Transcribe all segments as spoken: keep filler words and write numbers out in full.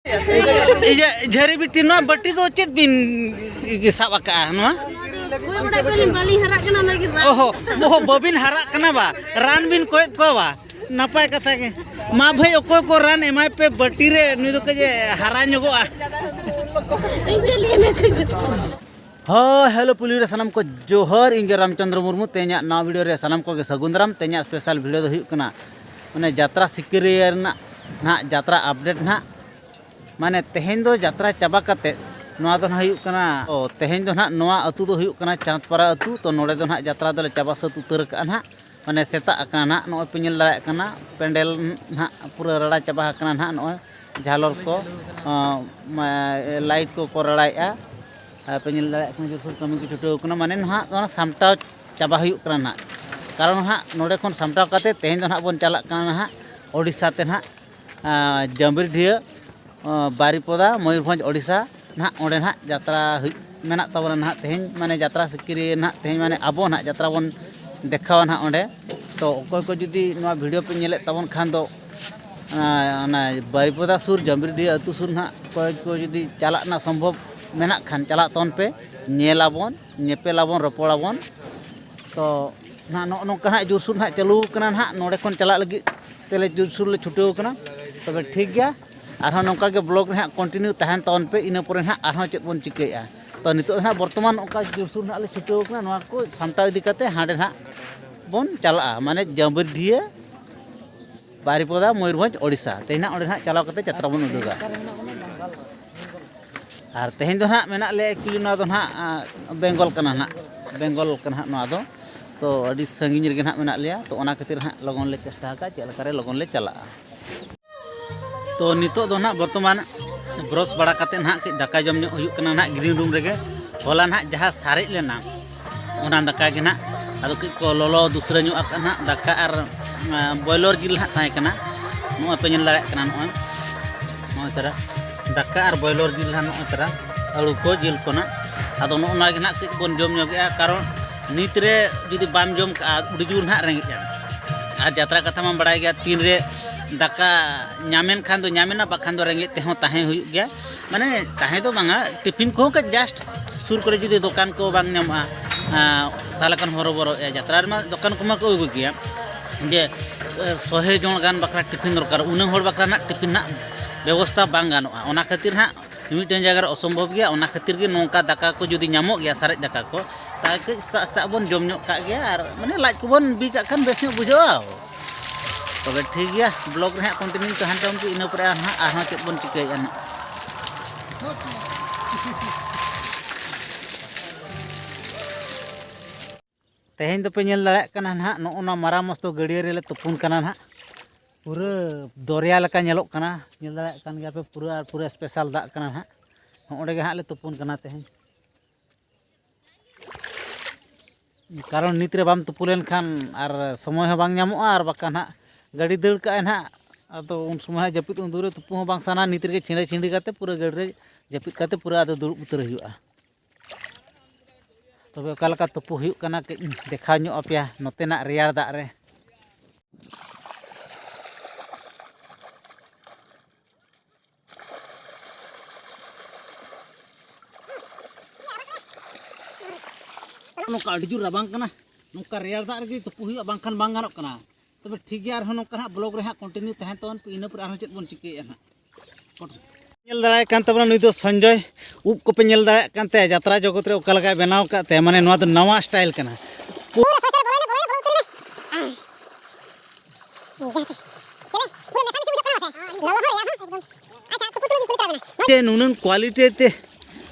ᱤᱭᱟᱹ, ᱡᱷᱟᱹᱨᱤ ᱵᱤᱴᱤ, ᱱᱚᱣᱟ ᱵᱟᱹᱴᱤ ᱫᱚ ᱪᱮᱫ ᱵᱤᱱ ᱥᱟᱵ ᱟᱠᱟᱜᱼᱟ ᱱᱚᱣᱟ? ᱚᱱᱟ ᱫᱚ ᱜᱚᱭ ᱵᱟᱲᱟ ᱠᱚᱞᱤᱧ, ᱵᱟᱹᱞᱤᱧ ᱦᱟᱨᱟᱜ ᱠᱟᱱᱟ, ᱚᱱᱟᱜᱮ ᱨᱟᱱ᱾ ᱚᱦᱚ, ᱚᱦᱚ, ᱵᱟᱹᱵᱤᱱ ᱦᱟᱨᱟᱜ ᱠᱟᱱᱟ ᱵᱟ, ᱨᱟᱱ ᱵᱤᱱ ᱠᱚᱭᱮᱫ ᱠᱚᱣᱟ ᱵᱟ? ᱱᱟᱯᱟᱭ ᱠᱟᱛᱷᱟ ᱜᱮ᱾ ᱢᱟ ᱵᱷᱟᱹᱭ, ᱚᱠᱚᱭ ᱠᱚ ᱨᱟᱱ ᱮᱢᱟᱭ ᱯᱮ ᱵᱟᱹᱴᱤ ᱨᱮ, ᱱᱩᱭ ᱫᱚ ᱠᱟᱹᱡ ᱮ ᱦᱟᱨᱟ ᱧᱚᱜᱚᱜᱼᱟ᱾ ᱤᱥᱤᱞᱤᱭᱮ ᱢᱮ ᱠᱟᱹᱡ᱾ ᱦᱳᱭ, hello ᱯᱩᱞᱤ ᱨᱮ ᱥᱟᱱᱟᱢ ᱠᱚ ᱡᱚᱦᱟᱨ, ᱤᱧ ᱜᱮ ᱨᱟᱢᱪᱚᱸᱫᱽᱨᱚ ᱢᱩᱨᱢᱩ᱾ ᱛᱮᱦᱮᱧᱟᱜ ᱱᱟᱣᱟ video ᱨᱮ ᱥᱟᱱᱟᱢ ᱠᱚᱜᱮ ᱥᱟᱹᱜᱩᱱ ᱫᱟᱨᱟᱢ᱾ ᱛᱮᱦᱮᱧᱟᱜ special video ᱫᱚ ᱦᱩᱭᱩᱜ ᱠᱟᱱᱟ ᱢᱟᱱᱮ ᱡᱟᱛᱨᱟ ᱥᱤᱠᱟᱹᱨᱤᱭᱟᱹ ᱨᱮᱱᱟᱜ ᱱᱟᱦᱟᱜ ᱡᱟᱛᱨᱟ update ᱱᱟᱦᱟᱜ᱾ ᱢᱟᱱᱮ ᱛᱮᱦᱮᱧ ᱫᱚ ᱡᱟᱛᱨᱟ ᱪᱟᱵᱟ ᱠᱟᱛᱮ ᱱᱚᱣᱟ ᱫᱚ ᱱᱟᱦᱟᱜ ᱦᱩᱭᱩᱜ ᱠᱟᱱᱟ, ᱚ, ᱛᱮᱦᱮᱧ ᱫᱚ ᱱᱟᱦᱟᱜ ᱱᱚᱣᱟ ᱟᱹᱛᱩ ᱫᱚ ᱦᱩᱭᱩᱜ ᱠᱟᱱᱟ ᱪᱟᱸᱫᱽᱯᱟᱨᱟ ᱟᱹᱛᱩ᱾ ᱛᱚ ᱱᱚᱰᱮ ᱫᱚ ᱱᱟᱦᱟᱜ ᱡᱟᱛᱨᱟ ᱫᱚᱞᱮ ᱪᱟᱵᱟ ᱥᱟᱹᱛ ᱩᱛᱟᱹᱨ ᱠᱟᱜᱼᱟ ᱱᱟᱦᱟᱜ᱾ ᱢᱟᱱᱮ ᱥᱮᱛᱟᱜ ᱟᱠᱟᱱᱟ ᱱᱟᱦᱟᱜ, ᱱᱚᱜᱼᱚᱭ ᱯᱮ ᱧᱮᱞ ᱫᱟᱲᱮᱭᱟᱜ ᱠᱟᱱᱟ ᱯᱮᱱᱰᱮᱞ ᱱᱟᱦᱟᱜ ᱯᱩᱨᱟᱹ ᱨᱟᱲᱟ ᱪᱟᱵᱟ ᱟᱠᱟᱱᱟ ᱱᱟᱦᱟᱜ᱾ ᱱᱚᱜᱼᱚᱭ ᱡᱷᱟᱞᱚᱨ ᱠᱚ, ᱟᱸ, ᱢᱟ-, light ᱠᱚᱠᱚ ᱨᱟᱲᱟᱭᱮᱜᱼᱟ᱾ ᱟᱨ ᱯᱮ ᱧᱮᱞ ᱫᱟᱲᱮᱭᱟᱜ ᱠᱟᱱᱟ ᱡᱳᱨᱥᱳᱨ ᱠᱟᱹᱢᱤ ᱠᱚ ᱪᱷᱩᱴᱟᱹᱣ ᱠᱟᱱᱟ, ᱢᱟᱱᱮ ᱱᱟᱦᱟᱜ ᱚᱱᱟ ᱥᱟᱢᱴᱟᱣ ᱪᱟᱵᱟ ᱦᱩᱭᱩᱜ ᱠᱟᱱᱟ ᱱᱟᱦᱟᱜ᱾ ᱠᱟᱨᱚᱱ ᱱᱟᱦᱟᱜ ᱱᱚᱰᱮ ᱠᱷᱚᱱ ᱥᱟᱢᱴᱟᱣ ᱠᱟᱛᱮ ᱛᱮᱦᱮᱧ ᱫᱚ ᱱᱟᱦᱟᱜ ᱵᱚᱱ ᱪᱟᱞᱟᱜ ᱠᱟᱱᱟ ᱱᱟᱦᱟᱜ ᱳᱰᱤᱥᱟ ᱛᱮ ᱱᱟᱦᱟᱜ, ᱟᱸ, ᱡᱟᱢᱵᱤᱨᱰᱤᱦᱟᱹ, ᱟᱸ, ᱵᱟᱨᱤᱯᱚᱫᱟ, ᱢᱚᱭᱩᱨᱵᱷᱚᱸᱡᱽ, ᱳᱰᱤᱥᱟ ᱱᱟᱦᱟᱜ᱾ ᱚᱸᱰᱮ ᱱᱟᱦᱟᱜ ᱡᱟᱛᱨᱟ ᱦᱩᱭᱩᱜ ᱢᱮᱱᱟᱜ ᱛᱟᱵᱚᱱᱟ ᱱᱟᱦᱟᱜ ᱛᱮᱦᱮᱧ, ᱢᱟᱱᱮ ᱡᱟᱛᱨᱟ ᱥᱤᱠᱟᱹᱨᱤᱭᱟᱹ ᱱᱟᱦᱟᱜ ᱛᱮᱦᱮᱧ, ᱢᱟᱱᱮ ᱟᱵᱚ ᱱᱟᱦᱟᱜ ᱡᱟᱛᱨᱟ ᱵᱚᱱ ᱫᱮᱠᱷᱟᱣᱟ ᱱᱟᱦᱟᱜ ᱚᱸᱰᱮ᱾ ᱛᱚ ᱚᱠᱚᱭ ᱠᱚ ᱡᱩᱫᱤ ᱱᱚᱣᱟ video ᱯᱮ ᱧᱮᱞᱮᱫ ᱛᱟᱵᱚᱱ ᱠᱷᱟᱱ ᱫᱚ, ᱚᱱᱟ, ᱚᱱᱟ ᱵᱟᱨᱤᱯᱚᱫᱟ ᱥᱩᱨ, ᱡᱟᱢᱵᱤᱨᱰᱤᱦᱟᱹ ᱟᱹᱛᱩ ᱥᱩᱨ ᱱᱟᱦᱟᱜ ᱚᱠᱚᱭ ᱠᱚ ᱡᱩᱫᱤ ᱪᱟᱞᱟᱜ ᱨᱮᱱᱟᱜ ᱥᱚᱢᱵᱷᱚᱵ ᱢᱮᱱᱟᱜ ᱠᱷᱟᱱ ᱪᱟᱞᱟᱜ ᱛᱟᱵᱚᱱ ᱯᱮ, ᱧᱮᱞᱟᱵᱚᱱ, ᱧᱮᱯᱮᱞᱟᱵᱚᱱ, ᱨᱚᱯᱚᱲᱟᱵᱚᱱ᱾ ᱛᱚ ᱱᱟᱦᱟᱜ ᱱᱚᱜᱼᱚ ᱱᱚᱝᱠᱟ ᱱᱟᱦᱟᱜ ᱡᱳᱨᱥᱳᱨ ᱱᱟᱦᱟᱜ ᱪᱟᱹᱞᱩ ᱠᱟᱱᱟ ᱱᱟᱦᱟᱜ, ᱱᱚᱰᱮ ᱠᱷᱚᱱ ᱪᱟᱞᱟᱜ ᱞᱟᱹᱜᱤᱫ ᱛᱮᱞᱮ ᱡᱳᱨᱥᱳᱨ ᱞᱮ ᱪᱷᱩᱴᱟᱹᱣ ᱠᱟᱱᱟ᱾ ᱛᱚᱵᱮ ᱴᱷᱤᱠ ᱜᱮᱭᱟ, ᱟᱨᱦᱚᱸ ᱱᱚᱝᱠᱟ ᱜᱮ vlog ᱨᱮ ᱦᱟᱸᱜ continue ᱛᱟᱦᱮᱱ ᱛᱟᱵᱚᱱ ᱯᱮ, ᱤᱱᱟᱹ ᱯᱚᱨᱮ ᱱᱟᱦᱟᱜ ᱟᱨᱦᱚᱸ ᱪᱮᱫ ᱵᱚᱱ ᱪᱤᱠᱟᱹᱭᱮᱫᱼᱟ᱾ ᱛᱚ ᱱᱤᱛᱚᱜ ᱫᱚ ᱱᱟᱦᱟᱜ ᱵᱚᱨᱛᱚᱢᱟᱱ ᱚᱱᱠᱟ ᱡᱳᱨᱥᱳᱨ ᱱᱟᱦᱟᱜ ᱞᱮ ᱪᱷᱩᱴᱟᱹᱣ ᱠᱟᱱᱟ, ᱱᱚᱣᱟ ᱠᱚ ᱥᱟᱢᱴᱟᱣ ᱤᱫᱤ ᱠᱟᱛᱮ ᱦᱟᱸᱰᱮ ᱱᱟᱦᱟᱜ ᱵᱚᱱ ᱪᱟᱞᱟᱜᱼᱟ, ᱢᱟᱱᱮ ᱡᱟᱢᱵᱤᱨᱰᱤᱦᱟᱹ, ᱵᱟᱨᱤᱯᱚᱫᱟ, ᱢᱚᱭᱩᱨᱵᱷᱚᱸᱡᱽ, ᱳᱰᱤᱥᱟ᱾ ᱛᱮᱦᱮᱧ ᱱᱟᱦᱟᱜ ᱚᱸᱰᱮ ᱱᱟᱦᱟᱜ ᱪᱟᱞᱟᱣ ᱠᱟᱛᱮ ᱡᱟᱛᱨᱟ ᱵᱚᱱ ᱩᱫᱩᱜᱟ᱾ ᱟᱨ ᱛᱮᱦᱮᱧ ᱫᱚ ᱱᱟᱦᱟᱜ ᱢᱮᱱᱟᱜ ᱞᱮᱭᱟ actually ᱱᱚᱣᱟ ᱫᱚ ᱱᱟᱦᱟᱜ, ᱟᱸ, ᱵᱮᱝᱜᱚᱞ ᱠᱟᱱᱟ ᱱᱟᱦᱟᱜ, ᱵᱮᱝᱜᱚᱞ ᱠᱟᱱᱟ ᱱᱟᱦᱟᱜ ᱱᱚᱣᱟ ᱫᱚ᱾ ᱛᱚ ᱟᱹᱰᱤ ᱥᱟᱺᱜᱤᱧ ᱨᱮᱜᱮ ᱱᱟᱦᱟᱜ ᱢᱮᱱᱟᱜ ᱞᱮᱭᱟ᱾ ᱛᱚ ᱚᱱᱟ ᱠᱷᱟᱹᱛᱤᱨ ᱦᱟᱸᱜ ᱞᱚᱜᱚᱱ ᱞᱮ ᱪᱮᱥᱴᱟ ᱟᱠᱟᱫᱼᱟ ᱪᱮᱫ ᱞᱮᱠᱟᱨᱮ ᱞᱚᱜᱚᱱ ᱞᱮ ᱪᱟᱞᱟᱜᱼᱟ᱾ ᱛᱚ ᱱᱤᱛᱚᱜ ᱫᱚ ᱱᱟᱦᱟᱜ ᱵᱚᱨᱛᱚᱢᱟᱱ brush ᱵᱟᱲᱟ ᱠᱟᱛᱮ ᱱᱟᱦᱟᱜ ᱠᱟᱹᱡ ᱫᱟᱠᱟ ᱡᱚᱢ ᱧᱚᱜ ᱦᱩᱭᱩᱜ ᱠᱟᱱᱟ ᱱᱟᱦᱟᱜ green room ᱨᱮᱜᱮ᱾ ᱦᱚᱞᱟ ᱱᱟᱦᱟᱜ ᱡᱟᱦᱟᱸ ᱥᱟᱨᱮᱡ ᱞᱮᱱᱟ ᱚᱱᱟ ᱫᱟᱠᱟ ᱜᱮ ᱱᱟᱦᱟᱜ, ᱟᱫᱚ ᱠᱟᱹᱡ ᱠᱚ ᱞᱚᱞᱚ ᱫᱩᱥᱨᱟᱹ ᱧᱚᱜ ᱟᱠᱟᱫ ᱱᱟᱦᱟᱜ ᱫᱟᱠᱟ ᱟᱨ, ᱟᱸ, ᱵᱚᱭᱞᱚᱨ ᱡᱤᱞ ᱱᱟᱦᱟᱜ ᱛᱟᱦᱮᱸ ᱠᱟᱱᱟ᱾ ᱱᱚᱜᱼᱚᱭ ᱯᱮ ᱧᱮᱞ ᱫᱟᱲᱮᱭᱟᱜ ᱠᱟᱱᱟ, ᱱᱚᱜᱼᱚᱭ, ᱱᱚᱜᱼᱚᱭ ᱛᱟᱨᱟ ᱫᱟᱠᱟ ᱟᱨ ᱵᱚᱭᱞᱚᱨ ᱡᱤᱞ ᱱᱟᱦᱟᱜ, ᱱᱚᱜᱼᱚᱭ ᱛᱟᱨᱟ ᱟᱹᱞᱩ ᱠᱚ, ᱡᱤᱞ ᱠᱚ ᱱᱟᱦᱟᱜ᱾ ᱟᱫᱚ ᱱᱚᱜᱼᱚ ᱱᱚᱣᱟ ᱜᱮ ᱱᱟᱦᱟᱜ ᱠᱟᱹᱡ ᱵᱚᱱ ᱡᱚᱢ ᱧᱚᱜᱮᱜᱼᱟ, ᱠᱟᱨᱚᱱ ᱱᱤᱛ ᱨᱮ ᱡᱩᱫᱤ ᱵᱟᱢ ᱡᱚᱢ ᱠᱟᱜᱼᱟ ᱟᱹᱰᱤ ᱡᱳᱨ ᱱᱟᱦᱟᱜ ᱨᱮᱸᱜᱮᱡᱼᱟ᱾ ᱟᱨ ᱡᱟᱛᱨᱟ ᱠᱟᱛᱷᱟ ᱢᱟ ᱵᱟᱲᱟᱭ ᱜᱮᱭᱟ, ᱛᱤᱱ ᱨᱮ ᱫᱟᱠᱟ ᱧᱟᱢᱮᱱ ᱠᱷᱟᱱ ᱫᱚ ᱧᱟᱢᱮᱱᱟ, ᱵᱟᱠᱷᱟᱱ ᱫᱚ ᱨᱮᱸᱜᱮᱡ ᱛᱮᱦᱚᱸ ᱛᱟᱦᱮᱸ ᱦᱩᱭᱩᱜ ᱜᱮᱭᱟ᱾ ᱢᱟᱱᱮ ᱛᱟᱦᱮᱸ ᱫᱚ ᱵᱟᱝᱟ, ᱴᱤᱯᱷᱤᱱ ᱠᱚᱦᱚᱸ ᱠᱟᱹᱡ ᱡᱟᱥᱴ ᱥᱩᱨ ᱠᱚᱨᱮ ᱡᱩᱫᱤ ᱫᱚᱠᱟᱱ ᱠᱚ ᱵᱟᱝ ᱧᱟᱢᱚᱜᱼᱟ, ᱟᱸ, ᱛᱟᱦᱚᱞᱮ ᱠᱷᱟᱱ ᱦᱚᱨᱚᱵᱚᱨᱚᱜᱼᱟ᱾ ᱡᱟᱛᱨᱟ ᱨᱮᱢᱟ ᱫᱚᱠᱟᱱ ᱠᱚᱢᱟ ᱠᱚ ᱟᱹᱜᱩ ᱜᱮᱭᱟ, ᱡᱮ ᱮ, ᱥᱚᱦᱮ ᱡᱚᱱ ᱜᱟᱱ ᱵᱟᱠᱷᱨᱟ ᱴᱤᱯᱷᱤᱱ ᱫᱚᱨᱠᱟᱨ, ᱩᱱᱟᱹᱜ ᱦᱚᱲ ᱵᱟᱠᱷᱨᱟ ᱱᱟᱜ ᱴᱤᱯᱷᱤᱱ ᱱᱟᱜ ᱵᱮᱵᱚᱥᱛᱷᱟ ᱵᱟᱝ ᱜᱟᱱᱚᱜᱼᱟ᱾ ᱚᱱᱟ ᱠᱷᱟᱹᱛᱤᱨ ᱱᱟᱜ ᱢᱤᱢᱤᱫᱴᱮᱱ ᱡᱟᱭᱜᱟ ᱨᱮ ᱚᱥᱚᱢᱵᱷᱚᱵ ᱜᱮᱭᱟ᱾ ᱚᱱᱟ ᱠᱷᱟᱹᱛᱤᱨ ᱜᱮ ᱱᱚᱝᱠᱟ ᱫᱟᱠᱟ ᱠᱚ ᱡᱩᱫᱤ ᱧᱟᱢᱚᱜ ᱜᱮᱭᱟ, ᱥᱟᱨᱮᱡ ᱫᱟᱠᱟ ᱠᱚ, ᱛᱟᱦᱚᱞᱮ ᱠᱟᱹᱡ ᱥᱮᱛᱟᱜ ᱥᱮᱛᱟᱜ ᱵᱚᱱ ᱡᱚᱢ ᱧᱚᱜ ᱠᱟᱜ ᱜᱮᱭᱟ ᱟᱨ ᱢᱟᱱᱮ ᱞᱟᱡ ᱠᱚᱵᱚᱱ ᱵᱤ ᱠᱟᱜ ᱠᱷᱟᱱ ᱵᱮᱥ ᱧᱚᱜ ᱵᱩᱡᱷᱟᱹᱜᱼᱟ᱾ ᱛᱚᱵᱮ ᱴᱷᱤᱠ ᱜᱮᱭᱟ, ᱵᱞᱚᱜ ᱨᱮ ᱦᱟᱸᱜ ᱠᱚᱱᱴᱤᱱᱤᱭᱩ ᱛᱟᱦᱮᱱ ᱛᱟᱵᱚᱱ ᱯᱮ, ᱤᱱᱟᱹ ᱯᱚᱨᱮ ᱟᱨ ᱦᱟᱸᱜ ᱟᱨᱦᱚᱸ ᱪᱮᱫ ᱵᱚᱱ ᱪᱤᱠᱟᱹᱭᱮᱫᱼᱟ ᱱᱟᱜ᱾ ᱛᱮᱦᱮᱧ ᱫᱚᱯᱮ ᱧᱮᱞ ᱫᱟᱲᱮᱭᱟᱜ ᱠᱟᱱᱟ ᱱᱟᱦᱟᱜ, ᱱᱚᱜᱼᱚ ᱱᱟ ᱢᱟᱨᱟᱝ ᱢᱚᱥᱛᱚ ᱜᱟᱹᱰᱭᱟᱹ ᱨᱮᱞᱮ ᱛᱩᱯᱩᱱ ᱠᱟᱱᱟ ᱱᱟᱦᱟᱜ᱾ ᱯᱩᱨᱟᱹ ᱫᱚᱨᱭᱟ ᱞᱮᱠᱟ ᱧᱮᱞᱚᱜ ᱠᱟᱱᱟ, ᱧᱮᱞ ᱫᱟᱲᱮᱭᱟᱜ ᱠᱟᱱ ᱜᱮᱭᱟ ᱯᱮ, ᱯᱩᱨᱟᱹ ᱟᱨ ᱯᱩᱨᱟᱹ ᱥᱯᱮᱥᱟᱞ ᱫᱟᱜ ᱠᱟᱱᱟ ᱱᱟᱦᱟᱜ᱾ ᱱᱚᱜᱼᱚ ᱱᱚᱸᱰᱮ ᱜᱮ ᱦᱟᱸᱜ ᱞᱮ ᱛᱩᱯᱩᱱ ᱠᱟᱱᱟ ᱛᱮᱦᱮᱧ᱾ ᱠᱟᱨᱚᱱ ᱱᱤᱛ ᱨᱮ ᱵᱟᱢ ᱛᱩᱯᱩ ᱞᱮᱱᱠᱷᱟᱱ ᱟᱨ ᱥᱚᱢᱚᱭ ᱦᱚᱸ ᱵᱟᱝ ᱧᱟᱢᱚᱜᱼᱟ, ᱟᱨ ᱵᱟᱠᱷᱟᱱ ᱦᱟᱸᱜ ᱜᱟᱹᱰᱤ ᱫᱟᱹᱲ ᱠᱟᱜᱼᱟᱭ ᱱᱟᱦᱟᱜ, ᱟᱫᱚ ᱩᱱ ᱥᱚᱢᱚᱭ ᱦᱟᱸᱜ ᱡᱟᱹᱯᱤᱫ ᱩᱱᱫᱩᱨ ᱨᱮ ᱛᱩᱯᱩ ᱦᱚᱸ ᱵᱟᱝ ᱥᱟᱱᱟ, ᱱᱤᱛ ᱨᱮᱜᱮ ᱪᱷᱤᱸᱰᱟᱹ ᱪᱷᱤᱸᱰᱤ ᱠᱟᱛᱮ ᱯᱩᱨᱟᱹ ᱜᱟᱹᱰᱤ ᱨᱮ ᱡᱟᱹᱯᱤᱫ ᱠᱟᱛᱮ ᱯᱩᱨᱟᱹ ᱟᱫᱚ ᱫᱩᱲᱩᱵ ᱩᱛᱟᱹᱨ ᱦᱩᱭᱩᱜᱼᱟ᱾ ᱛᱚᱵᱮ ᱚᱠᱟ ᱞᱮᱠᱟ ᱛᱩᱯᱩ ᱦᱩᱭᱩᱜ ᱠᱟᱱᱟ, ᱠᱟᱹᱡ ᱤᱧ ᱫᱮᱠᱷᱟᱣ ᱧᱚᱜ ᱟᱯᱮᱭᱟ ᱱᱚᱛᱮᱱᱟᱜ ᱨᱮᱭᱟᱲ ᱫᱟᱜ ᱨᱮ᱾ ᱱᱚᱝᱠᱟ ᱟᱹᱰᱤ ᱡᱳᱨ ᱨᱟᱵᱟᱝ ᱠᱟᱱᱟ, ᱱᱚᱝᱠᱟ ᱨᱮᱭᱟᱲ ᱫᱟᱜ ᱨᱮᱜᱮ ᱛᱩᱯᱩ ᱦᱩᱭᱩᱜᱼᱟ, ᱵᱟᱝᱠᱷᱟᱱ ᱵᱟᱝ ᱜᱟᱱᱚᱜ ᱠᱟᱱᱟ᱾ ᱛᱚᱵᱮ ᱴᱷᱤᱠ ᱜᱮᱭᱟ, ᱟᱨᱦᱚᱸ ᱱᱚᱝᱠᱟ ᱦᱟᱸᱜ ᱵᱞᱚᱜ ᱨᱮ ᱦᱟᱸᱜ ᱠᱚᱱᱴᱤᱱᱤᱭᱩ ᱛᱟᱦᱮᱱ ᱛᱟᱵᱚᱱ ᱯᱮ, ᱤᱱᱟᱹ ᱯᱚᱨᱮ ᱟᱨᱦᱚᱸ ᱪᱮᱫ ᱵᱚᱱ ᱪᱤᱠᱟᱹᱭᱮᱫᱼᱟ ᱦᱟᱸᱜ᱾ ᱧᱮᱞ ᱫᱟᱲᱮᱭᱟᱭ ᱠᱟᱱ ᱛᱟᱵᱚᱱᱟ, ᱱᱩᱭ ᱫᱚ ᱥᱚᱧᱡᱚᱭ᱾ ᱩᱵ ᱠᱚᱯᱮ ᱧᱮᱞ ᱫᱟᱲᱮᱭᱟᱜ ᱠᱟᱱ ᱛᱟᱭᱟ, ᱡᱟᱛᱨᱟ ᱡᱚᱜᱚᱛ ᱨᱮ ᱚᱠᱟ ᱞᱮᱠᱟᱭ ᱵᱮᱱᱟᱣ ᱟᱠᱟᱫ ᱛᱟᱭᱟ, ᱢᱟᱱᱮ ᱱᱚᱣᱟ ᱫᱚ ᱱᱟᱣᱟ ᱥᱴᱟᱭᱤᱞ ᱠᱟᱱᱟ᱾ ᱯᱩᱨᱟᱹ ᱥᱚᱥᱚᱨ ᱵᱚᱞᱚᱭᱮᱱᱟ, ᱵᱚᱞᱚᱭᱮᱱᱟ, ᱵᱚᱞᱚ ᱩᱛᱟᱹᱨ ᱮᱱᱟ᱾ ᱟᱭ᱾ ᱡᱟᱦᱟᱸ ᱛᱮ᱾ ᱪᱮᱞᱮ, ᱯᱩᱨᱟᱹ ᱢᱮᱥᱟ ᱢᱤᱥᱤ ᱵᱩᱡᱷᱟᱹᱜ ᱠᱟᱱᱟ ᱥᱮ? ᱞᱚᱞᱚ ᱦᱚᱸ ᱨᱮᱭᱟᱲ ᱦᱚᱸ ᱮᱠᱫᱚᱢ᱾ ᱟᱪᱪᱷᱟ, ᱛᱩᱯᱩ ᱛᱩᱯᱩ ᱞᱤᱧ ᱠᱩᱞᱤ ᱛᱟᱨᱟ ᱵᱮᱱᱟ᱾ ᱪᱮ ᱱᱩᱱᱟᱹᱝ ᱠᱣᱟᱞᱤᱴᱤ ᱛᱮ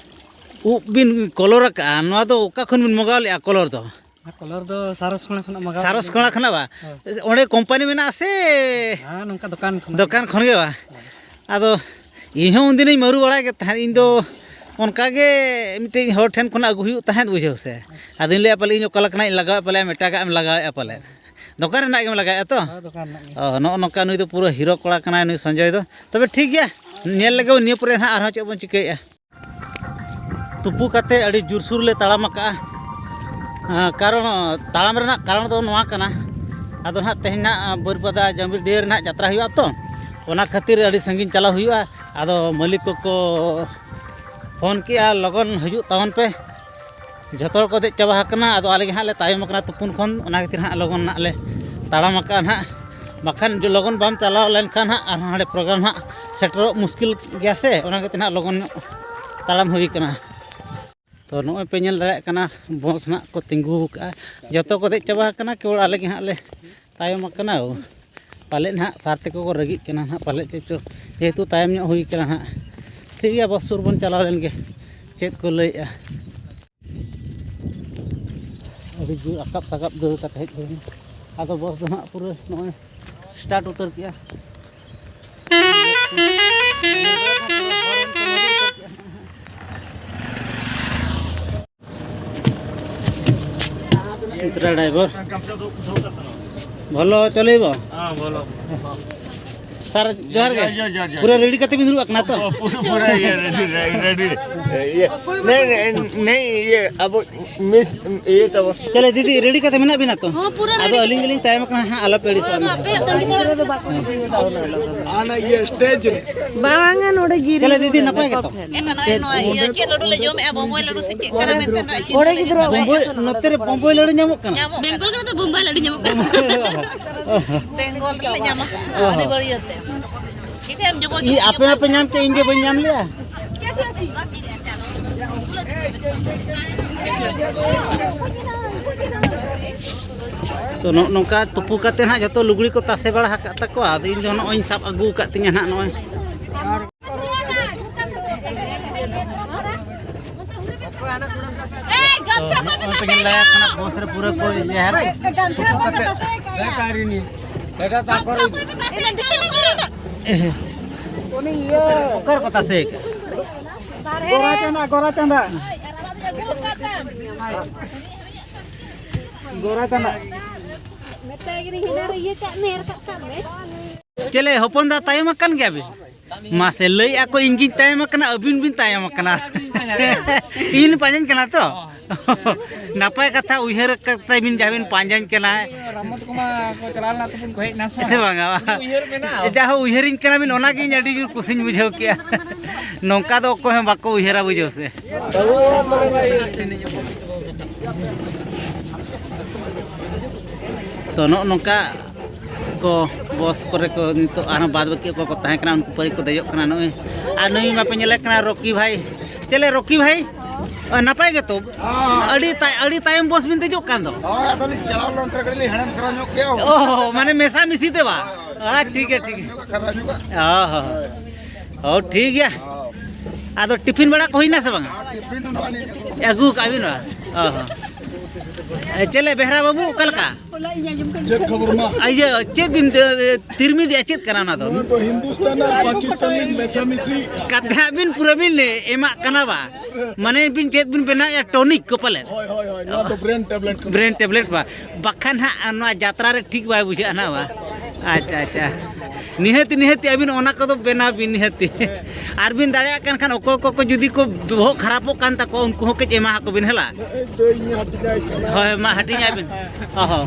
ᱩᱵ ᱵᱤᱱ ᱠᱚᱞᱚᱨ ᱟᱠᱟᱜᱼᱟ, ᱱᱚᱣᱟ ᱫᱚ ᱚᱠᱟ ᱠᱷᱚᱱ ᱵᱤᱱ ᱢᱟᱜᱟᱣ ᱞᱮᱜᱼᱟ ᱠᱚᱞᱚᱨ ᱫᱚ? ᱠᱚᱞᱚᱨ ᱫᱚ ᱥᱟᱨᱚᱥ ᱠᱚᱬᱟ ᱠᱷᱚᱱᱟᱜ ᱢᱟᱜᱟᱣ ᱥᱟᱨᱚᱥ ᱦᱩᱭ ᱠᱚᱬᱟ ᱞᱮᱱᱟ᱾ ᱠᱷᱚᱱᱟᱜ ᱵᱟ? ᱦᱳᱭ᱾ ᱚᱸᱰᱮ ᱠᱳᱢᱯᱟᱱᱤ ᱢᱮᱱᱟᱜᱼᱟ ᱥᱮ? ᱦᱮᱸ, ᱱᱚᱝᱠᱟ ᱫᱚᱠᱟᱱ ᱠᱷᱚᱱᱟᱜ᱾ ᱫᱚᱠᱟᱱ ᱠᱷᱚᱱ ᱜᱮ ᱵᱟ? ᱦᱳᱭ᱾ ᱟᱫᱚ ᱤᱧ ᱦᱚᱸ ᱩᱱᱫᱤᱱᱤᱧ ᱢᱟᱹᱨᱩ ᱵᱟᱲᱟᱭ ᱜᱮ ᱛᱟᱦᱮᱸᱫ᱾ ᱤᱧ ᱫᱚ ᱚᱱᱠᱟ ᱜᱮ ᱢᱤᱫᱴᱮᱡ ᱦᱚᱲ ᱴᱷᱮᱱ ᱠᱷᱚᱱᱟᱜ ᱟᱹᱜᱩ ᱦᱩᱭᱩᱜ ᱛᱟᱦᱮᱸᱫ, ᱵᱩᱡᱷᱟᱹᱣ ᱥᱮ᱾ ᱟᱪᱪᱷᱟ᱾ ᱟᱫᱚᱧ ᱞᱟᱹᱭᱟ ᱯᱟᱞᱮ ᱤᱧ ᱚᱠᱟ ᱞᱮᱠᱟᱱᱟᱜ ᱤᱧ ᱞᱟᱜᱟᱣᱮᱫ, ᱯᱟᱞᱮ ᱮᱴᱟᱜᱟᱜ ᱮᱢ ᱞᱟᱜᱟᱣᱮᱫᱼᱟ ᱯᱟᱞᱮ᱾ ᱫᱚᱠᱟᱱ ᱨᱮᱱᱟᱜ ᱜᱮᱢ ᱞᱟᱜᱟᱣᱮᱫᱼᱟ ᱛᱚ? ᱦᱳᱭ, ᱫᱚᱠᱟᱱ ᱨᱮᱱᱟᱜ ᱜᱮ᱾ ᱚ, ᱱᱚᱜᱼᱚ ᱱᱚᱝᱠᱟ ᱱᱩᱭ ᱫᱚ ᱯᱩᱨᱟᱹ ᱦᱤᱨᱳ ᱠᱚᱲᱟ ᱠᱟᱱᱟᱭ ᱱᱩᱭ ᱥᱚᱧᱡᱚᱭ ᱫᱚ᱾ ᱛᱚᱵᱮ ᱴᱷᱤᱠ ᱜᱮᱭᱟ, ᱧᱮᱞ ᱞᱮᱜᱮ ᱵᱚᱱ ᱱᱤᱭᱟᱹ ᱯᱚᱨᱮ ᱱᱟᱦᱟᱜ ᱟᱨᱦᱚᱸ ᱪᱮᱫ ᱵᱚᱱ ᱪᱤᱠᱟᱹᱭᱮᱫᱼᱟ᱾ ᱛᱩᱯᱩ ᱠᱟᱛᱮ ᱟᱹᱰᱤ ᱡᱳᱨᱥᱳᱨ ᱞᱮ ᱛᱟᱲᱟᱢ ᱟᱠᱟᱜᱼᱟ᱾ ᱟᱸ, ᱠᱟᱨᱚᱱ, ᱛᱟᱲᱟᱢ ᱨᱮᱱᱟᱜ ᱠᱟᱨᱚᱱ ᱫᱚ ᱱᱚᱣᱟ ᱠᱟᱱᱟ, ᱟᱫᱚ ᱱᱟᱦᱟᱜ ᱛᱮᱦᱮᱧ ᱱᱟᱦᱟᱜ ᱵᱟᱹᱨᱤᱯᱟᱫᱟ ᱡᱟᱢᱵᱤᱨ ᱰᱤᱦᱟᱹ ᱨᱮ ᱱᱟᱦᱟᱜ ᱡᱟᱛᱨᱟ ᱦᱩᱭᱩᱜᱼᱟ ᱛᱚ, ᱚᱱᱟ ᱠᱷᱟᱹᱛᱤᱨ ᱟᱹᱰᱤ ᱥᱟᱺᱜᱤᱧ ᱪᱟᱞᱟᱣ ᱦᱩᱭᱩᱜᱼᱟ᱾ ᱟᱫᱚ ᱢᱟᱹᱞᱤᱠ ᱠᱚᱠᱚ ᱯᱷᱳᱱ ᱠᱮᱜᱼᱟ, "ᱞᱚᱜᱚᱱ ᱦᱤᱡᱩᱜ ᱛᱟᱵᱚᱱ ᱯᱮ, ᱡᱷᱚᱛᱚ ᱦᱚᱲ ᱠᱚ ᱫᱮᱡ ᱪᱟᱵᱟ ᱟᱠᱟᱱᱟ, ᱟᱫᱚ ᱟᱞᱮ ᱜᱮ ᱦᱟᱸᱜ ᱞᱮ ᱛᱟᱭᱚᱢ ᱟᱠᱟᱱᱟ ᱛᱩᱯᱩᱱ ᱠᱷᱚᱱ, ᱚᱱᱟ ᱠᱷᱟᱹᱛᱤᱨ ᱦᱟᱸᱜ ᱞᱚᱜᱚᱱ ᱱᱟᱜ ᱞᱮ ᱛᱟᱲᱟᱢ ᱟᱠᱟᱜᱼᱟ ᱱᱟᱦᱟᱜ, ᱵᱟᱠᱷᱟᱱ ᱡᱚ-, ᱞᱚᱜᱚᱱ ᱵᱟᱢ ᱪᱟᱞᱟᱣ ᱞᱮᱱᱠᱷᱟᱱ ᱦᱟᱸᱜ ᱟᱨᱦᱚᱸ ᱦᱟᱸᱰᱮ ᱯᱨᱳᱜᱨᱟᱢ ᱦᱟᱸᱜ ᱥᱮᱴᱮᱨᱚᱜ ᱢᱩᱥᱠᱤᱞ ᱜᱮᱭᱟ ᱥᱮ, ᱚᱱᱟ ᱠᱷᱟᱹᱛᱤᱨ ᱦᱟᱸᱜ ᱞᱚᱜᱚᱱ ᱧᱚᱜ ᱛᱟᱲᱟᱢ ᱦᱩᱭ ᱠᱟᱱᱟ᱾ ᱛᱚ ᱱᱚᱜᱼᱚᱭ ᱯᱮ ᱧᱮᱞ ᱫᱟᱲᱮᱭᱟᱜ ᱠᱟᱱᱟ, ᱵᱚᱥ ᱱᱟᱜ ᱠᱚ ᱛᱤᱸᱜᱩ ᱟᱠᱟᱫᱼᱟ, ᱡᱚᱛᱚ ᱠᱚ ᱫᱮᱡ ᱪᱟᱵᱟ ᱟᱠᱟᱱᱟ, ᱠᱮᱵᱚᱞ ᱟᱞᱮ ᱜᱮ ᱦᱟᱸᱜ ᱞᱮ ᱛᱟᱭᱚᱢ ᱟᱠᱟᱱᱟ᱾ ᱯᱟᱞᱮᱫ ᱱᱟᱦᱟᱜ ᱥᱟᱨ ᱛᱮᱠᱚ ᱠᱚ ᱨᱟᱹᱜᱤᱜ ᱠᱟᱱᱟ ᱱᱟᱦᱟᱜ, ᱯᱟᱞᱮᱫ ᱪᱮᱫ ᱪᱚ, ᱡᱮᱦᱮᱛᱩ ᱛᱟᱭᱚᱢ ᱧᱚᱜ ᱦᱩᱭ ᱠᱟᱱᱟ ᱱᱟᱦᱟᱜ᱾ ᱴᱷᱤᱠ ᱜᱮᱭᱟ, ᱵᱚᱥ ᱥᱩᱨ ᱵᱚᱱ ᱪᱟᱞᱟᱣ ᱞᱮᱱ ᱜᱮ, ᱪᱮᱫ ᱠᱚ ᱞᱟᱹᱭᱮᱫᱼᱟ᱾ ᱟᱹᱰᱤ ᱡᱳᱨ ᱟᱠᱟᱵ ᱥᱟᱠᱟᱵ ᱫᱟᱹᱲ ᱠᱟᱛᱮ ᱦᱮᱡ ᱦᱩᱭ ᱮᱱᱟ᱾ ᱟᱫᱚ ᱵᱚᱥ ᱫᱚ ᱱᱟᱦᱟᱜ ᱯᱩᱨᱟᱹ ᱱᱚᱜᱼᱚᱭ ᱥᱴᱟᱨᱴ ᱩᱛᱟᱹᱨ ᱠᱮᱜᱼᱟ᱾ ᱢᱤᱛᱨᱟ ᱰᱨᱟᱭᱵᱷᱟᱨ᱾ ᱵᱷᱚᱞᱚ ᱪᱟᱹᱞᱩᱭᱵᱚ᱾ ᱦᱮᱸ, ᱵᱷᱚᱞᱚ᱾ ᱥᱟᱨ, ᱡᱚᱦᱟᱨ ᱜᱮ᱾ ᱡᱚᱦᱟᱨ, ᱡᱚᱦᱟᱨ, ᱡᱚᱦᱟᱨ᱾ ᱯᱩᱨᱟᱹ ᱨᱮᱰᱤ ᱠᱟᱛᱮ ᱵᱤᱱ ᱫᱩᱲᱩᱵ ᱟᱠᱟᱱᱟ ᱛᱚ? ᱯᱩᱨᱟᱹ, ᱯᱩᱨᱟᱹ ᱤᱭᱟᱹ, ᱨᱮᱰᱤ, ᱨᱮᱰᱤ, ᱨᱮᱰᱤ᱾ ᱤᱭᱟᱹ, ᱱᱮ, ᱱᱮ, ᱱᱮ, ᱤᱭᱟᱹ, ᱟᱵᱚ ᱢᱤᱥ, ᱤᱭᱟᱹ ᱛᱟᱵᱚ᱾ ᱪᱚᱞᱮ ᱫᱤᱫᱤ, ᱨᱮᱰᱤ ᱠᱟᱛᱮ ᱢᱮᱱᱟᱜ ᱵᱤᱱᱟ ᱛᱚ? ᱦᱚᱸ, ᱯᱩᱨᱟᱹ ᱟᱫᱚ ᱨᱮᱰᱤ᱾ ᱟᱹᱞᱤᱧ ᱜᱮᱞᱤᱧ ᱛᱟᱭᱚᱢ ᱟᱠᱟᱱᱟ ᱦᱟᱸᱜ, ᱟᱞᱚᱯᱮ ᱟᱹᱲᱤᱥᱚᱜᱼᱟ᱾ ᱟᱯᱮ ᱟᱹᱛᱩ ᱜᱤᱫᱽᱨᱟᱹ ᱫᱚ ᱵᱟᱠᱚ ᱤᱫᱤ ᱠᱟᱫᱟ᱾ ᱦᱟᱱᱟ ᱤᱭᱟᱹ ᱥᱴᱮᱡᱽ ᱨᱮ᱾ ᱵᱟᱝᱟ, ᱱᱚᱰᱮ ᱜᱤᱨᱤ ᱪᱚᱞᱮ ᱫᱤᱫᱤ, ᱱᱚᱰᱮ ᱱᱟᱯᱟᱭ ᱜᱮᱛᱚ? ᱯᱷᱮᱱ᱾ ᱮᱱᱟ ᱱᱚᱜᱼᱚᱭ ᱱᱚᱣᱟ ᱤᱭᱟᱹ ᱪᱮᱫ ᱞᱟᱹᱰᱩ ᱞᱮ ᱡᱚᱢᱮᱜᱼᱟ, ᱵᱚᱢᱵᱚᱭ ᱞᱟᱹᱰᱩ ᱥᱮ ᱪᱮᱫ ᱠᱟᱱᱟ ᱢᱮᱱᱛᱮ ᱱᱚᱜᱼᱚᱭ ᱠᱤᱱ ᱵᱚᱢᱵᱚᱭ, ᱱᱚᱛᱮ ᱨᱮ ᱵᱚᱢᱵᱚᱭ ᱞᱟᱹᱰᱩ ᱧᱟᱢᱚᱜ ᱠᱟᱱᱟ? ᱵᱮᱝᱜᱚᱞ ᱨᱮᱫᱚ ᱵᱚᱢᱵᱟᱭ ᱞᱟᱹᱰᱩ ᱧᱟᱢᱚᱜ ᱠᱟᱱᱟ᱾ ᱵᱮᱝᱜᱚᱞ ᱨᱮᱞᱮ ᱧᱟᱢᱟ᱾ ᱟᱹᱰᱤ ᱵᱟᱹᱲᱤᱭᱟᱹ ᱛᱮ᱾ ᱤᱧ ᱟᱯᱮ ᱢᱟᱯᱮ ᱧᱟᱢ ᱠᱮᱫ, ᱤᱧ ᱜᱮ ᱵᱟᱹᱧ ᱧᱟᱢ ᱞᱮᱜᱼᱟ᱾ ᱛᱚ, ᱱᱚᱜᱼᱚ ᱱᱚᱝᱠᱟ ᱛᱩᱯᱩ ᱠᱟᱛᱮ ᱱᱟᱦᱟᱜ ᱡᱚᱛᱚ ᱞᱩᱜᱽᱲᱤ ᱠᱚ ᱛᱟᱥᱮ ᱵᱟᱲᱟ ᱟᱠᱟᱫ ᱛᱟᱠᱚᱣᱟ᱾ ᱟᱫᱚ ᱤᱧ ᱫᱚ ᱱᱚᱜᱼᱚᱭ ᱤᱧ ᱥᱟᱵ ᱟᱹᱜᱩ ᱟᱠᱟᱫ ᱛᱤᱧᱟᱹ ᱱᱟᱦᱟᱜ ᱱᱚᱜᱼᱚᱭ᱾ ᱛᱚ, ᱱᱚᱜᱼᱚᱭ ᱯᱮ ᱧᱮᱞ ᱫᱟᱲᱮᱭᱟᱜ ᱠᱟᱱᱟ, ᱵᱚᱥ ᱨᱮ ᱯᱩᱨᱟᱹ ᱠᱚ ᱡᱟᱦᱮᱨ ᱛᱩᱯᱩ ᱠᱟᱛᱮ᱾ ᱚᱠᱟ ᱨᱮᱠᱚ ᱛᱟᱥᱮ ᱟᱠᱟᱫ? ᱜᱳᱨᱟ ᱪᱟᱸᱫᱟ, ᱜᱳᱨᱟ ᱪᱟᱸᱫᱟ᱾ ᱜᱳᱨᱟ ᱪᱟᱸᱫᱟ᱾ ᱪᱮᱞᱮ ᱦᱚᱯᱚᱱ ᱫᱟ, ᱛᱟᱭᱚᱢ ᱟᱠᱟᱱ ᱜᱮᱭᱟ ᱵᱤᱱ? ᱢᱟᱥᱮ ᱞᱟᱹᱭᱮᱜᱼᱟ ᱠᱚ, ᱤᱧ ᱜᱤᱧ ᱛᱟᱭᱚᱢ ᱟᱠᱟᱱᱟ, ᱟᱹᱵᱤᱱ ᱵᱤᱱ ᱛᱟᱭᱚᱢ ᱟᱠᱟᱱᱟ᱾ ᱤᱧ ᱯᱟᱸᱡᱟᱧ ᱠᱟᱱᱟ ᱛᱚ᱾ ᱱᱟᱯᱟᱭ ᱠᱟᱛᱷᱟ, ᱩᱭᱦᱟᱹᱨ ᱠᱟᱛᱮ ᱵᱤᱱ ᱡᱟᱦᱟᱸ ᱵᱤᱱ ᱯᱟᱸᱡᱟᱧ ᱠᱟᱱᱟ᱾ ᱨᱟᱢᱚᱛ ᱠᱚᱢᱟ ᱠᱚ ᱪᱟᱞᱟᱣ ᱞᱮᱱᱟ ᱛᱟᱵᱚᱱ, ᱠᱚ ᱦᱮᱡ ᱮᱱᱟ ᱥᱮ? ᱥᱮ ᱵᱟᱝᱟ? ᱩᱱᱤ ᱩᱭᱦᱟᱹᱨ ᱢᱮᱱᱟᱜᱼᱟ᱾ ᱡᱟᱦᱟᱸ ᱩᱭᱦᱟᱹᱨᱤᱧ ᱠᱟᱱᱟ ᱵᱤᱱ, ᱚᱱᱟᱜᱮ ᱤᱧ ᱟᱹᱰᱤ ᱡᱳᱨ ᱠᱩᱥᱤᱧ ᱵᱩᱡᱷᱟᱹᱣ ᱠᱮᱜᱼᱟ᱾ ᱱᱚᱝᱠᱟ ᱫᱚ ᱚᱠᱚᱭ ᱦᱚᱸ ᱵᱟᱠᱚ ᱩᱭᱦᱟᱹᱨᱟ, ᱵᱩᱡᱷᱟᱹᱣ ᱥᱮ᱾ ᱛᱚ, ᱱᱚᱜᱼᱚ ᱱᱚᱝᱠᱟ ᱠᱚ ᱵᱚᱥ ᱠᱚᱨᱮ ᱠᱚ ᱱᱤᱛᱚᱜ ᱟᱨᱦᱚᱸ ᱵᱟᱫ ᱵᱟᱹᱠᱤ ᱚᱠᱚᱭ ᱠᱚ ᱛᱟᱦᱮᱸ ᱠᱟᱱᱟ, ᱩᱱᱠᱩ ᱯᱟᱹᱨᱤ ᱠᱚ ᱫᱮᱡᱚᱜ ᱠᱟᱱᱟ ᱱᱚᱜᱼᱚᱭ᱾ ᱟᱨ ᱱᱩᱭ ᱢᱟᱯᱮ ᱧᱮᱞᱮ ᱠᱟᱱᱟ ᱨᱚᱠᱤ ᱵᱷᱟᱭ᱾ ᱪᱮᱞᱮ ᱨᱚᱠᱤ ᱵᱷᱟᱭ? ᱚ, ᱱᱟᱯᱟᱭ ᱜᱮᱛᱚ? ᱦᱮᱸ᱾ ᱟᱹᱰᱤ ᱛᱟᱭ-, ᱟᱹᱰᱤ ᱛᱟᱭᱚᱢ ᱵᱚᱥ ᱵᱤᱱ ᱫᱮᱡᱚᱜ ᱠᱟᱱ ᱫᱚ᱾ ᱦᱳᱭ, ᱟᱫᱚ ᱞᱤᱧ ᱪᱟᱞᱟᱣ ᱞᱮᱱ ᱛᱮ ᱠᱟᱹᱴᱤᱡ ᱞᱤᱧ ᱦᱮᱲᱮᱢ ᱠᱷᱟᱨᱟ ᱧᱚᱜ ᱠᱮᱜᱼᱟ᱾ ᱚ, ᱢᱟᱱᱮ ᱢᱮᱥᱟ ᱢᱤᱥᱤ ᱛᱮ ᱵᱟ? ᱦᱳᱭ, ᱦᱳᱭ᱾ ᱦᱮᱸ, ᱴᱷᱤᱠ ᱜᱮᱭᱟ, ᱴᱷᱤᱠ ᱜᱮᱭᱟ᱾ ᱠᱷᱟᱨᱟ ᱧᱚᱜᱼᱟ᱾ ᱚ, ᱦᱚᱸ᱾ ᱦᱚᱸ, ᱴᱷᱤᱠ ᱜᱮᱭᱟ᱾ ᱦᱳᱭ᱾ ᱟᱫᱚ ᱴᱤᱯᱷᱤᱱ ᱵᱟᱲᱟ ᱠᱚ ᱦᱩᱭᱱᱟ ᱥᱮ ᱵᱟᱝᱟ? ᱴᱤᱯᱷᱤᱱ ᱫᱚ ᱱᱚᱜᱼᱚᱭ ᱞᱤᱧ ᱟᱹᱜᱩ ᱠᱟᱜᱼᱟ ᱵᱤᱱ ᱵᱟ? ᱚ, ᱦᱚᱸ᱾ ᱮ, ᱪᱮᱞᱮ ᱵᱮᱦᱨᱟ ᱵᱟᱹᱵᱩ, ᱚᱠᱟ ᱞᱮᱠᱟ? ᱪᱮᱫ ᱠᱷᱚᱵᱚᱨ ᱢᱟ? ᱤᱭᱟᱹ, ᱪᱮᱫ ᱵᱤᱱ, ᱮ, ᱛᱤᱨᱢᱤᱫ ᱮᱫᱼᱟ, ᱪᱮᱫ ᱠᱟᱱᱟ ᱚᱱᱟ ᱫᱚ? ᱱᱚᱣᱟ ᱫᱚ ᱦᱤᱱᱫᱩᱥᱛᱟᱱ ᱟᱨ ᱯᱟᱠᱤᱥᱛᱟᱱ ᱨᱮᱱ ᱢᱮᱥᱟᱢᱤᱥᱤ᱾ ᱠᱟᱛᱷᱟ ᱦᱟᱸᱜ ᱵᱤᱱ ᱯᱩᱨᱟᱹ ᱵᱤᱱ ᱮᱢᱟᱜ ᱠᱟᱱᱟ ᱵᱟ? ᱢᱟᱱᱮ ᱵᱤᱱ ᱪᱮᱫ ᱵᱤᱱ ᱵᱮᱱᱟᱣᱮᱫᱼᱟ, ᱴᱚᱱᱤᱠ ᱠᱚ ᱯᱟᱞᱮᱫ? ᱦᱳᱭ, ᱦᱳᱭ, ᱦᱳᱭ, ᱱᱚᱣᱟ ᱫᱚ ᱵᱨᱮᱱ ᱴᱮᱵᱞᱮᱴ ᱠᱟᱱᱟ᱾ ᱵᱨᱮᱱ ᱴᱮᱵᱞᱮᱴ ᱵᱟ? ᱵᱟᱠᱷᱟᱱ ᱦᱟᱸᱜ ᱱᱚᱣᱟ ᱡᱟᱛᱨᱟ ᱨᱮ ᱴᱷᱤᱠ ᱵᱟᱭ ᱵᱩᱡᱷᱟᱹᱜᱼᱟ ᱱᱟᱦᱟᱜ ᱵᱟ? ᱟᱪᱪᱷᱟ, ᱟᱪᱪᱷᱟ, ᱱᱤᱦᱟᱹᱛᱤ, ᱱᱤᱦᱟᱹᱛᱤ ᱟᱹᱵᱤᱱ ᱚᱱᱟ ᱠᱚᱫᱚ ᱵᱮᱱᱟᱣ ᱵᱤᱱ ᱱᱤᱦᱟᱹᱛᱤ᱾ ᱟᱨ ᱵᱤᱱ ᱫᱟᱲᱮᱭᱟᱜ ᱠᱟᱱ ᱠᱷᱟᱱ, ᱚᱠᱚᱭ ᱠᱚᱠᱚ ᱡᱩᱫᱤ ᱠᱚ ᱵᱚᱦᱚᱜ ᱠᱷᱟᱨᱟᱯᱚᱜ ᱠᱟᱱ ᱛᱟᱠᱚᱣᱟ, ᱩᱱᱠᱩ ᱦᱚᱸ ᱠᱟᱹᱡ ᱮᱢᱟ ᱟᱠᱚ ᱵᱤᱱ, ᱦᱮᱞᱟ᱾ ᱫᱟᱹᱭ ᱤᱧ ᱦᱟᱹᱴᱤᱧᱟᱭ ᱠᱟᱱᱟ᱾ ᱦᱳᱭ, ᱢᱟ ᱦᱟᱹᱴᱤᱧᱟᱭ ᱵᱤᱱ᱾ ᱚ ᱦᱚᱸ᱾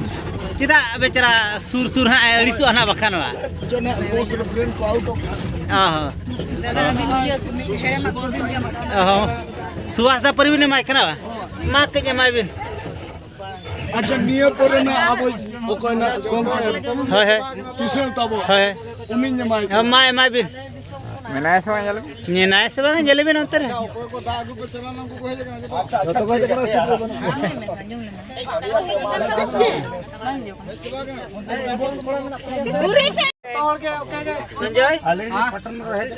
ᱪᱮᱫᱟᱜ ᱵᱮᱪᱟᱨᱟ ᱥᱩᱨ ᱥᱩᱨ ᱦᱟᱸᱜ ᱮ ᱟᱹᱲᱤᱥᱚᱜᱼᱟ ᱱᱟᱦᱟᱜ ᱵᱟᱠᱷᱟᱱ ᱵᱟ? ᱪᱚ ᱱᱟᱦᱟᱜ ᱵᱚᱥ ᱨᱮ ᱵᱨᱮᱱ ᱠᱚ ᱟᱣᱩᱴᱚᱜ ᱠᱟᱱᱟ᱾ ᱚ ᱦᱚᱸ᱾ ᱫᱟᱫᱟ, ᱟᱹᱵᱤᱱ ᱤᱭᱟᱹ ᱦᱮᱲᱮᱢᱟᱜ ᱠᱚᱵᱤᱱ ᱡᱚᱢᱟ᱾ ᱚ ᱦᱚᱸ᱾ ᱥᱩᱵᱷᱟᱥ ᱫᱟ ᱯᱟᱹᱨᱤ ᱵᱤᱱ ᱮᱢᱟᱭ ᱠᱟᱱᱟ ᱵᱟ? ᱢᱟ ᱠᱟᱹᱡ ᱮᱢᱟᱭ ᱵᱤᱱ᱾ ᱟᱪᱪᱷᱟ, ᱱᱤᱭᱟᱹ ᱯᱚᱨᱮ ᱱᱟᱜ ᱟᱵᱚ ᱚᱠᱚᱭ ᱱᱟᱜ ᱜᱚᱢᱠᱮ ᱦᱳᱭ, ᱦᱳᱭ᱾ ᱠᱤᱥᱟᱹᱬ ᱛᱟᱵᱚ, ᱦᱳᱭ᱾ ᱩᱱᱤᱧ ᱮᱢᱟᱭ ᱦᱮᱸ, ᱠᱟᱱᱟ᱾ ᱢᱟ ᱮᱢᱟᱭ ᱵᱤᱱ᱾ ᱢᱮᱱᱟᱭᱟ ᱥᱮ ᱵᱟᱝ, ᱧᱮᱞ ᱟᱵᱤᱱ᱾ ᱢᱮᱱᱟᱭᱟ ᱥᱮ ᱵᱟᱝ, ᱧᱮᱞ ᱟᱵᱤᱱ ᱚᱱᱛᱮ ᱨᱮ᱾ ᱟᱪᱪᱷᱟ, ᱚᱠᱚᱭ ᱠᱚ ᱦᱮᱡ ᱟᱠᱟᱱᱟ, ᱥᱤᱴ ᱨᱮ ᱵᱟᱹᱱᱩᱜ ᱠᱚᱣᱟ᱾ ᱟᱸᱡᱚᱢ ᱞᱮᱢᱮ, ᱟᱸᱡᱚᱢ ᱞᱮᱢᱮ᱾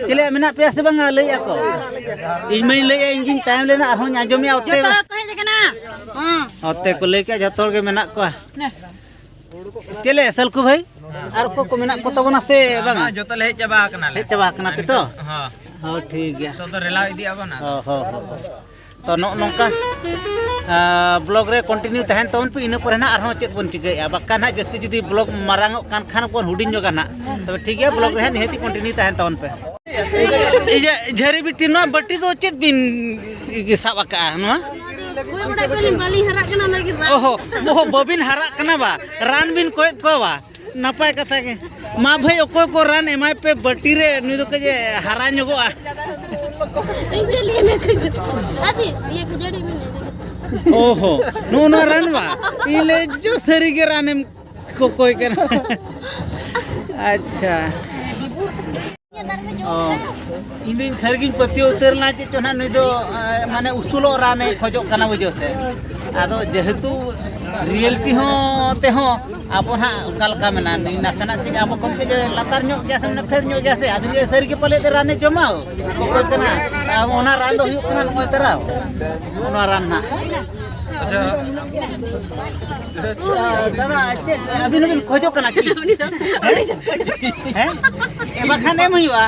ᱪᱮᱞᱮ ᱢᱮᱱᱟᱜ ᱯᱮᱭᱟ ᱥᱮ ᱵᱟᱝᱟ? ᱞᱟᱹᱭᱮᱫᱼᱟ ᱠᱚ᱾ ᱤᱧ ᱢᱟᱧ ᱞᱟᱹᱭᱮᱫᱼᱟ, ᱤᱧ ᱜᱤᱧ ᱛᱟᱭᱚᱢ ᱞᱮᱱᱟ, ᱟᱨᱦᱚᱸᱧ ᱟᱸᱡᱚᱢᱮᱫᱼᱟ ᱚᱛᱮ᱾ ᱡᱚᱛᱚ ᱠᱚ ᱦᱮᱡ ᱟᱠᱟᱱᱟ᱾ ᱦᱚᱸ᱾ ᱚᱛᱮ ᱠᱚ ᱞᱟᱹᱭ ᱠᱮᱫᱼᱟ, ᱡᱚᱛᱚ ᱦᱚᱲ ᱜᱮ ᱢᱮᱱᱟᱜ ᱠᱚᱣᱟ᱾ ᱪᱮᱞᱮ ᱥᱟᱞᱠᱷᱩ ᱵᱷᱟᱭ? ᱟᱨ ᱚᱠᱚᱭ ᱠᱚ ᱢᱮᱱᱟᱜ ᱠᱚ ᱛᱟᱵᱚᱱᱟ ᱥᱮ ᱵᱟᱝᱟ? ᱦᱮᱸ, ᱡᱚᱛᱚ ᱞᱮ ᱦᱮᱡ ᱪᱟᱵᱟ ᱟᱠᱟᱱᱟᱞᱮ᱾ ᱦᱮᱡ ᱪᱟᱵᱟ ᱟᱠᱟᱱᱟ ᱯᱮ ᱛᱚ? ᱦᱚᱸ᱾ ᱦᱚᱸ, ᱴᱷᱤᱠ ᱜᱮᱭᱟ᱾ ᱱᱤᱛᱚᱜ ᱫᱚ ᱨᱮᱞᱟᱣ ᱤᱫᱤᱜ ᱟᱵᱚᱱ ᱟᱫᱚ᱾ ᱦᱚᱸ, ᱦᱚᱸ, ᱦᱚᱸ᱾ ᱛᱚ, ᱱᱚᱜᱼᱚ ᱱᱚᱝᱠᱟ, ᱟ, ᱵᱞᱚᱜ ᱨᱮ ᱠᱚᱱᱴᱤᱱᱤᱭᱩ ᱛᱟᱦᱮᱱ ᱛᱟᱵᱚᱱ ᱯᱮ, ᱤᱱᱟᱹ ᱯᱚᱨᱮ ᱱᱟᱦᱟᱜ ᱟᱨᱦᱚᱸ ᱪᱮᱫ ᱵᱚᱱ ᱪᱤᱠᱟᱹᱭᱮᱫᱼᱟ, ᱵᱟᱠᱷᱟᱱ ᱱᱟᱦᱟᱜ ᱡᱟᱹᱥᱛᱤ ᱡᱩᱫᱤ ᱵᱞᱚᱜ ᱢᱟᱨᱟᱝᱚᱜ ᱠᱟᱱ ᱠᱷᱟᱱ ᱵᱚᱱ ᱦᱩᱰᱤᱧ ᱧᱚᱜᱟ ᱱᱟᱦᱟᱜ᱾ ᱛᱚᱵᱮ ᱴᱷᱤᱠ ᱜᱮᱭᱟ, ᱵᱞᱚᱜ ᱨᱮ ᱦᱟᱸᱜ ᱱᱤᱦᱟᱹᱛᱤ ᱠᱚᱱᱴᱤᱱᱤᱭᱩ ᱛᱟᱦᱮᱱ ᱛᱟᱵᱚᱱ ᱯᱮ᱾ ᱤᱭᱟᱹ, ᱡᱷᱟᱹᱨᱤ ᱵᱤᱴᱤ, ᱱᱚᱣᱟ ᱵᱟᱹᱴᱤ ᱫᱚ ᱪᱮᱫ ᱵᱤᱱ ᱥᱟᱵ ᱟᱠᱟᱜᱼᱟ ᱱᱚᱣᱟ? ᱱᱚᱣᱟ ᱫᱚ ᱚᱠᱚᱭ ᱚᱲᱟᱜ ᱠᱚᱨᱮ ᱵᱟᱹᱞᱤᱧ ᱦᱟᱨᱟᱜ ᱠᱟᱱᱟ, ᱚᱱᱟᱜᱮ ᱨᱟᱱ᱾ ᱚᱦᱚ, ᱚᱦᱚ, ᱵᱟᱹᱵᱤᱱ ᱦᱟᱨᱟᱜ ᱠᱟᱱᱟ ᱵᱟ? ᱨᱟᱱ ᱵᱤᱱ ᱠᱚᱭᱮᱫ ᱠᱚᱣᱟ ᱵᱟ? ᱱᱟᱯᱟᱭ ᱠᱟᱛᱷᱟ ᱜᱮ᱾ ᱢᱟ ᱵᱷᱟᱹᱭ, ᱚᱠᱚᱭ ᱠᱚ ᱨᱟᱱ ᱮᱢᱟᱭ ᱯᱮ ᱵᱟᱹᱴᱤ ᱨᱮ, ᱱᱩᱭ ᱫᱚ ᱠᱟᱹᱡ ᱮ ᱦᱟᱨᱟ ᱧᱚᱜᱚᱜᱼᱟ᱾ ᱤᱥᱤᱞᱤᱭᱮ ᱢᱮ ᱠᱷᱟᱹᱡᱟᱹᱲᱤ᱾ ᱟᱫᱤ, ᱤᱭᱟᱹ ᱠᱷᱟᱹᱡᱟᱹᱲᱤ ᱢᱮ ᱞᱟᱹᱭ ᱫᱟᱹᱧ᱾ ᱚᱦᱚ, ᱱᱚᱜᱼᱚ ᱱᱚᱣᱟ ᱨᱟᱱ ᱵᱟ? ᱤᱧ ᱞᱟᱹᱭ ᱡᱚ ᱥᱟᱹᱨᱤ ᱜᱮ ᱨᱟᱱᱮᱢ ᱠᱚᱠᱚᱭ ᱠᱟᱱᱟ᱾ ᱟᱪᱪᱷᱟ᱾ ᱚ, ᱤᱧ ᱫᱚᱧ ᱥᱟᱹᱨᱤᱜᱤᱧ ᱯᱟᱹᱛᱭᱟᱹᱣ ᱩᱛᱟᱹᱨ ᱞᱮᱱᱟ ᱪᱮᱫ ᱪᱚ ᱱᱟᱦᱟᱜ ᱱᱩᱭ ᱫᱚ, ᱮ, ᱢᱟᱱᱮ ᱩᱥᱩᱞᱚᱜ ᱨᱟᱱᱮ ᱠᱷᱚᱡᱚᱜ ᱠᱟᱱᱟ, ᱵᱩᱡᱷᱟᱹᱣ ᱥᱮ᱾ ᱟᱫᱚ ᱡᱮᱦᱮᱛᱩ ᱨᱤᱭᱮᱞᱴᱤ ᱦᱚᱸ ᱛᱮᱦᱚᱸ ᱟᱵᱚ ᱱᱟᱦᱟᱜ ᱚᱠᱟ ᱞᱮᱠᱟ ᱢᱮᱱᱟ, ᱱᱩᱭ ᱱᱟᱥᱮᱱᱟᱜ ᱠᱟᱹᱡ ᱟᱵᱚ ᱠᱷᱚᱱ ᱠᱟᱹᱡ ᱞᱟᱛᱟᱨ ᱧᱚᱜ ᱜᱮᱭᱟ ᱥᱮ, ᱢᱟᱱᱮ ᱯᱷᱮᱰ ᱧᱚᱜ ᱜᱮᱭᱟ ᱥᱮ, ᱟᱫᱚ ᱱᱩᱭ ᱥᱟᱹᱨᱤ ᱜᱮ ᱯᱟᱞᱮᱫ ᱨᱟᱱᱮ ᱡᱚᱢᱟ, ᱚᱠᱚᱭ ᱠᱟᱱᱟ? ᱟᱨ ᱚᱱᱟ ᱨᱟᱱ ᱫᱚ ᱦᱩᱭᱩᱜ ᱠᱟᱱᱟ ᱱᱚᱜᱼᱚᱭ ᱛᱟᱨᱟ, ᱱᱚᱣᱟ ᱨᱟᱱ ᱱᱟᱦᱟᱜ᱾ ᱟᱪᱪᱷᱟ᱾ ᱫᱟᱫᱟ, ᱪᱮᱫ ᱟᱹᱵᱤᱱ ᱦᱚᱸᱵᱤᱱ ᱠᱷᱚᱡᱚᱜ ᱠᱟᱱᱟ ᱠᱤ? ᱩᱱᱤ ᱫᱚ, ᱩᱱᱤ ᱫᱚ᱾ ᱦᱮᱸ? ᱮ, ᱵᱟᱠᱷᱟᱱ ᱮᱢ ᱦᱩᱭᱩᱜᱼᱟ᱾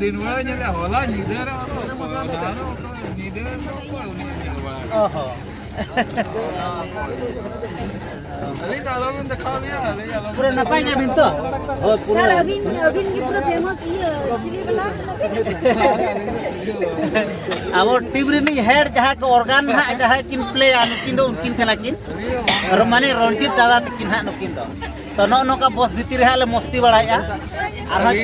ᱫᱤᱱ ᱵᱮᱲᱟ ᱧᱮᱞᱮ, ᱦᱚᱞᱟ ᱧᱤᱫᱟᱹ ᱨᱮ ᱚᱱᱟ ᱧᱤᱫᱟᱹ ᱨᱮ ᱚᱠᱚᱭ ᱩᱱᱤ ᱧᱮᱞ ᱵᱟᱲᱟ ᱚ ᱦᱚᱸ᱾ ᱟᱹᱞᱤᱧ ᱫᱚ ᱟᱞᱚᱵᱤᱱ ᱫᱮᱠᱷᱟᱣ ᱞᱤᱧᱟ, ᱟᱹᱞᱤᱧ ᱟᱞᱚᱵᱤᱱ ᱯᱩᱨᱟᱹ ᱱᱟᱯᱟᱭ ᱜᱮᱭᱟᱵᱤᱱ ᱛᱚ? ᱦᱳᱭ, ᱯᱩᱨᱟᱹ᱾ ᱥᱟᱨ, ᱟᱹᱵᱤᱱ, ᱟᱹᱵᱤᱱ ᱜᱮ ᱯᱩᱨᱟᱹ ᱯᱷᱮᱢᱟᱥ ᱤᱭᱟᱹ ᱪᱤᱞᱤ ᱵᱟᱞᱟ ᱠᱟᱱᱟ ᱵᱤᱱ? ᱟᱵᱚ ᱴᱤᱢ ᱨᱤᱱᱤᱡ ᱦᱮᱰ ᱡᱟᱦᱟᱸ ᱠᱚ ᱚᱨᱜᱟᱱ ᱱᱟᱦᱟᱜ ᱡᱟᱦᱟᱸᱭ ᱠᱤᱱ ᱯᱞᱮᱭᱟ, ᱱᱩᱠᱤᱱ ᱫᱚ ᱩᱱᱠᱤᱱ ᱠᱟᱱᱟ ᱠᱤᱱ᱾ ᱟᱨ ᱢᱟᱱᱮ ᱨᱚᱧᱡᱤᱛ ᱫᱟᱫᱟ ᱛᱟᱹᱠᱤᱱ ᱦᱟᱸᱜ ᱱᱩᱠᱤᱱ ᱫᱚ᱾ ᱛᱚ ᱱᱚᱜᱼᱚ ᱱᱚᱝᱠᱟ ᱵᱚᱥ ᱵᱷᱤᱛᱤᱨ ᱨᱮ ᱦᱟᱸᱜ ᱞᱮ ᱢᱚᱥᱛᱤ ᱵᱟᱲᱟᱭᱮᱫᱼᱟ᱾ ᱟᱨᱦᱚᱸ